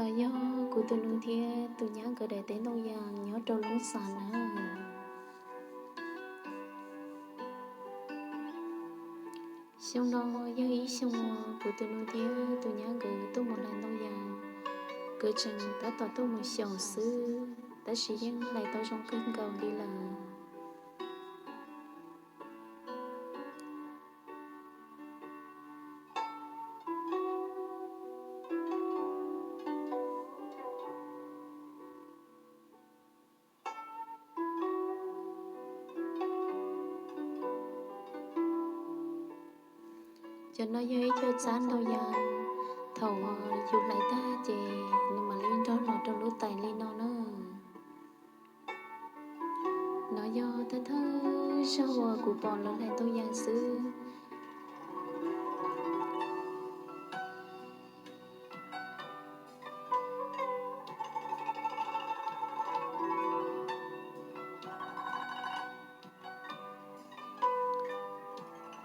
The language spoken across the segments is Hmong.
Los yog kuv tus nus thiab tus nyab nkawd daim teb ntoo yas nyob rau Loob Xas na. Xyoo no yog ib xyoo kuv tus nus thiab tus nyab nkawd tuaj mus hlais ntoo yas, nkawd tseem tab tom tuaj mus xyaum xwb, tab sis yeej hlais tau zoo kawg nkaus li lawm. Cov no yog ib co txab ntoo yas, thaum yus hlais tag ces nws mam li nrog los rau lub tais li no na. No yog thawj thawj zaug uas kuv pom lawv hlais ntoo yas xwb.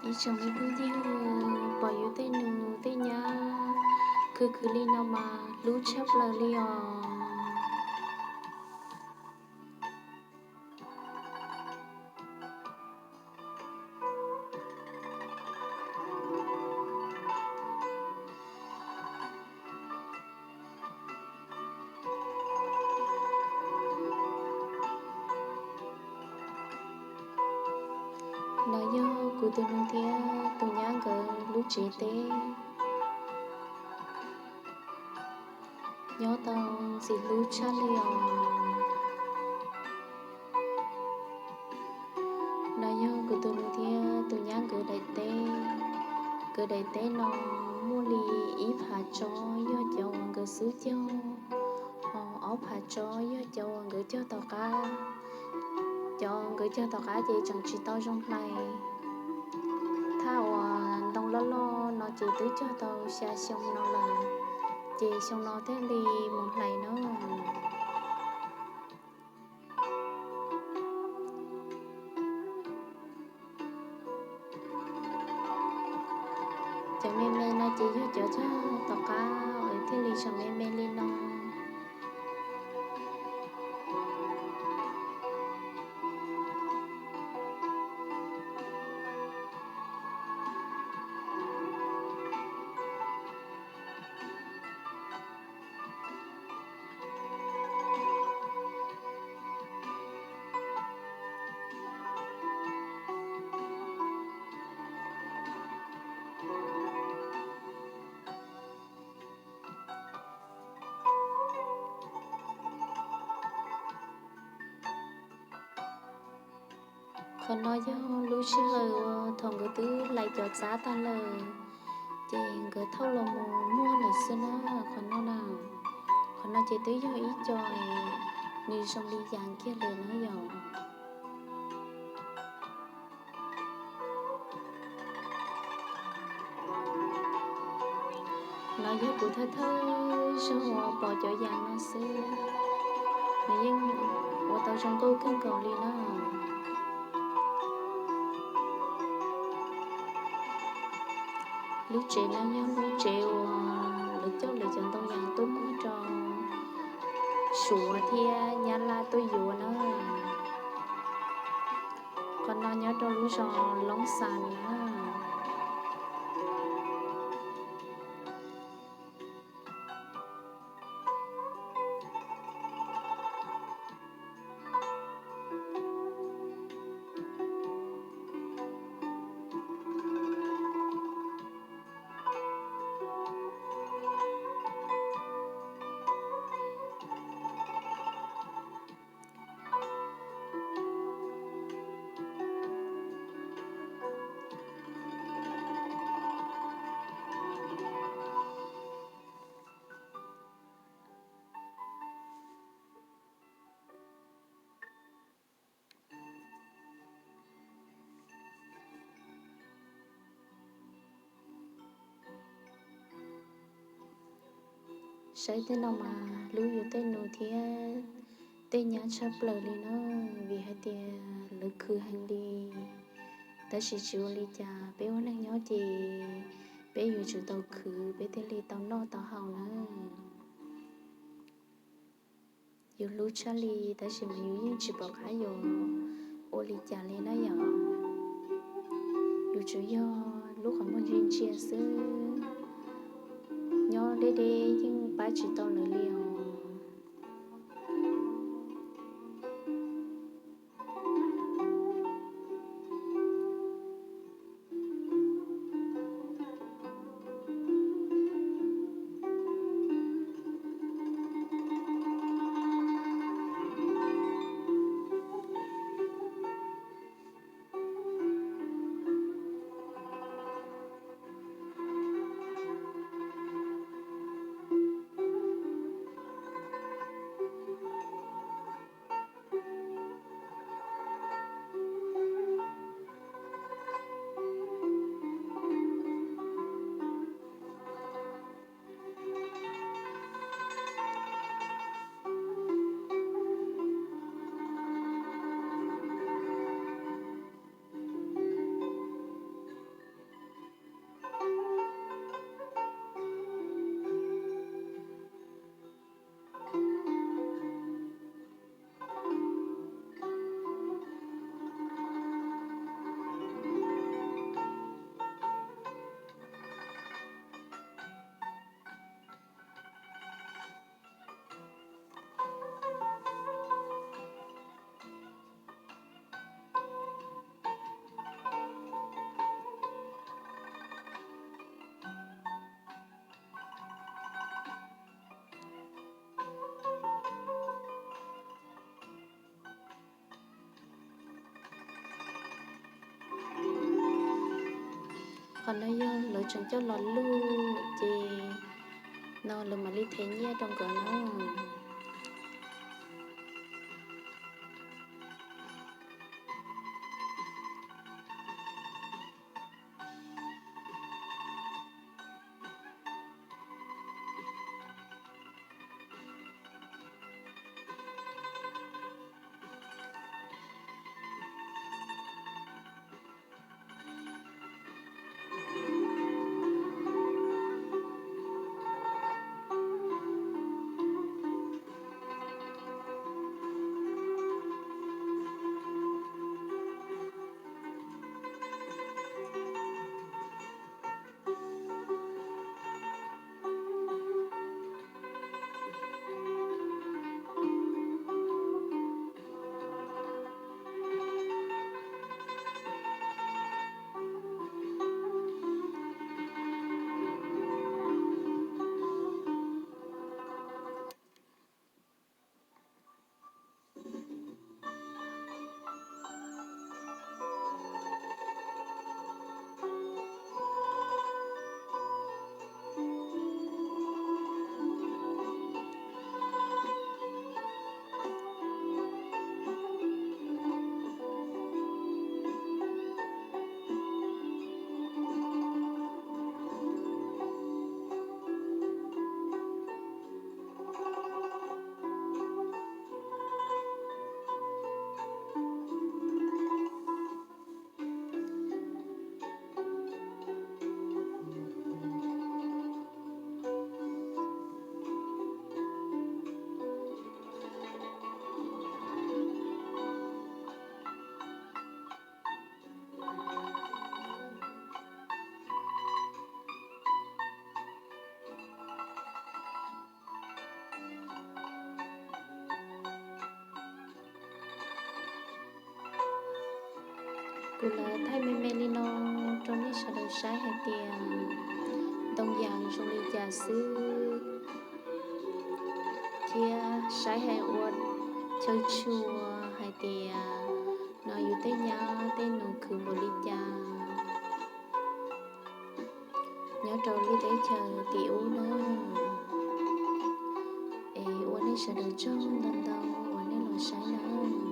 Ib tsoom me phooj ywg, pom yus tej nus tej nyab khwv khwv li no mas hlub tshaj plaws li os. No yog kuv tus nus thiab tus nyab nkawd lub tsev teb, nyob tau ntxim hlub tshaj li os. No yog kuv tus nus thiab tus nyab nkawd daim teb. Nkawd daim teb no muaj li ib phav tsob yog cov uas nkawd xub cog, ho ob phav tsob yog cov uas nkawd cog tom qab. Cov nkawd cog tom qab ces tseem tsis tau zoo hlais. Thaj uas ntoo loj loj no ces twb cog tau xya xyoo no lawm, ces xyoo no thiaj li mus hlais na. Cov me me no ces yog cov cog tom qab es thiaj li tseem me me li no. Qhov no yog lub sij hawm uas thaum nkawd twb hlais cov txab tag lawm, ces nkawd thauj los mus muag lawm xwb na. Qhov no na, qhov no ces twb yog ib co nws zoo li yas kiag lawm na yom. Los yog kuv thawj thawj zaug uas pom cov yas no xwb, nws yeej ua tau zoo nkauj kawg nkaus li na. Lub tsev no yog lub tsev uas lawv coj lawv cov ntoo yas tuaj muag rau Suav thiab Nyab Laj tuaj yuav na. Qhov no nyob rau lub zos Loob Xas na. Saib tej no mas hlub yus tej nus thiab tej nyab tshaj plaws li na, vim hais tias lawv khwv heev li. Tab sis tsis ua li cas, peb ua neeg nyob ces peb yuav tsum tau khwv peb thiaj li tau noj tau haus na. Yus hlub tshaj li tab sis mas yus yeej tsis pom qab yuav ua li cas li na yom. Yus tsuas yog lub qhov muag ntsia ntsia xwb, nyob deb deb yeej pab tsis tau lawv li os. Qhov no yog lawv tseem coj los luj ces no lawv mam li them nyiaj rau nkawd na. Kuv lawv thaij me me li no rau nej sawv daws saib hais tias ntoo yas zoo li cas xwb, thiab saib hais ua chaw tshua hais tias no yus tej nyab tej nus khwv npaum li cas nyob rau lub teb chaws tim ub na. Es ua nej sawv daws tsaug ntau ntau uas nej los saib na.